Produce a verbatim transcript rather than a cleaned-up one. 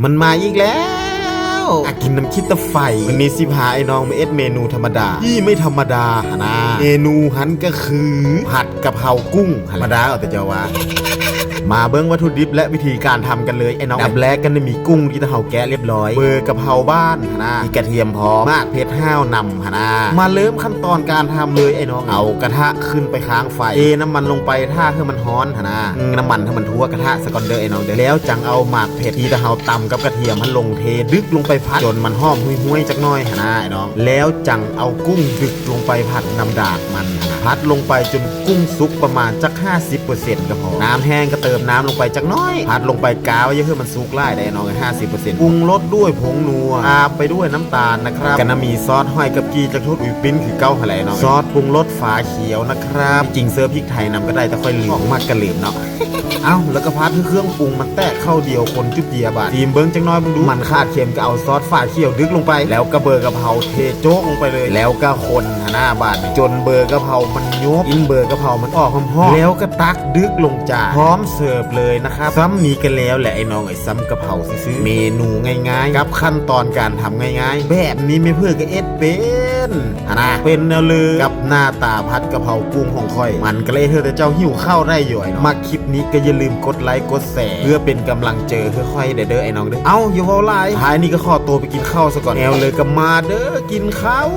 มันมาอีกแล้ว อากินน้ำคิดตะไฟ วันนี้สิพาไอ้น้องมาเอ็ดเมนูธรรมดา ที่ไม่ธรรมดาหนนา เมนูหันก็คือผัดกะเพรากุ้งหันธรรมดาเอาแต่เจ้าว่า มาเบิ่งวัตถุดิบและวิธีการทำกันเลยไอ้น้อง อันดับแรกก็ได้มีกุ้งที่เฮาแกะเรียบร้อย เบอร์กะเพราบ้านหนนา มีกระเทียมพร้อม หมากเผ็ดห้าวนำหนนา มาเริ่มขั้นตอนการทำเลยไอ้น้อง เอากระทะขึ้นไปค้างไฟ เทน้ำมันลงไปถ้าให้มันฮ้อนหนนา น้ำมันให้มันทั่วกระทะซะก่อนเด้อไอ้น้องเด้อ แล้วจังเอาหมากเผ็ดที่เฮาตำกับกระเทียมหันลงเทดึกลงไปผัดจนมันหอมห่วยๆจักหน่อยหนนาไอ้น้อง แล้วจังเอากุ้งดึกลงไปผัดนำดากมันหนนา ผัดลงไปจนกุ้งสุกประมาณจักห้าสิบเปอร์เซ็นต์ก็พอ น้ำแห้งก็เติมน้ำลงไปจักหน่อย ผัดลงไปกาไว้อย่าให้มันสุกหลายได้ไอ้น้อง ห้าสิบเปอร์เซ็นต์ ปรุงรสด้วยผงนัว ตามไปด้วยน้ำตาลนะครับ ก็น้ำมีซอสหอยกับกี้จากทุดอุยปิ้นคือเก้าหันแหละเนาะ ซอสปรุงรสฝาเขียวนะครับ จริงเสิร์ฟพริกไทยนำก็ได้แต่ค่อยลืม ออกมากกะลืมเนาะ เอ้า แล้วก็ผัดให้เครื่องปรุงมันแตกเข้าเดียวคนจุดเดียบาด ซีมเบิ่งจักหน่อยมึงดู มันขาดเค็มก็เอาซอสฝาเขียวดึกลงไป แล้วก็เบอร์กะเพราเทโจ๊กลงไปเลย แล้วก็คนหนนาบาด จนเบอร์กะเพรามันยุบ อินเบอร์กะเพรามันออกหอมๆ แล้วก็ตักดึกลงจาน พร้อมเสิร์ฟเลยนะครับ ซ้ำนี้กันแล้วแหละไอ้น้องไอ้ซ้ำกะเพราซื่อๆ เมนูง่ายๆ กับขั้นตอนการทำง่ายๆ แบบนี้ไม่เพื่อก็เอ็ดเป็นหนนา เป็นแนวเลยกับหน้าตาผัดกะเพรากุ้งของข่อย มันก็เลยเฮ็ดให้เจ้าหิวข้าวได้อยู่ไอ้น้อง มาคลิปนี้ก็อย่าลืมกดไลค์กดแชร์ เพื่อเป็นกำลังใจให้ข่อยเด้อไอ้น้องเด้อ เอ้า อย่าเว้าหลาย ท้ายนี้ก็ขอตัวไปกินข้าวซะก่อน แอลเลยก็มาเด้อกินข้าว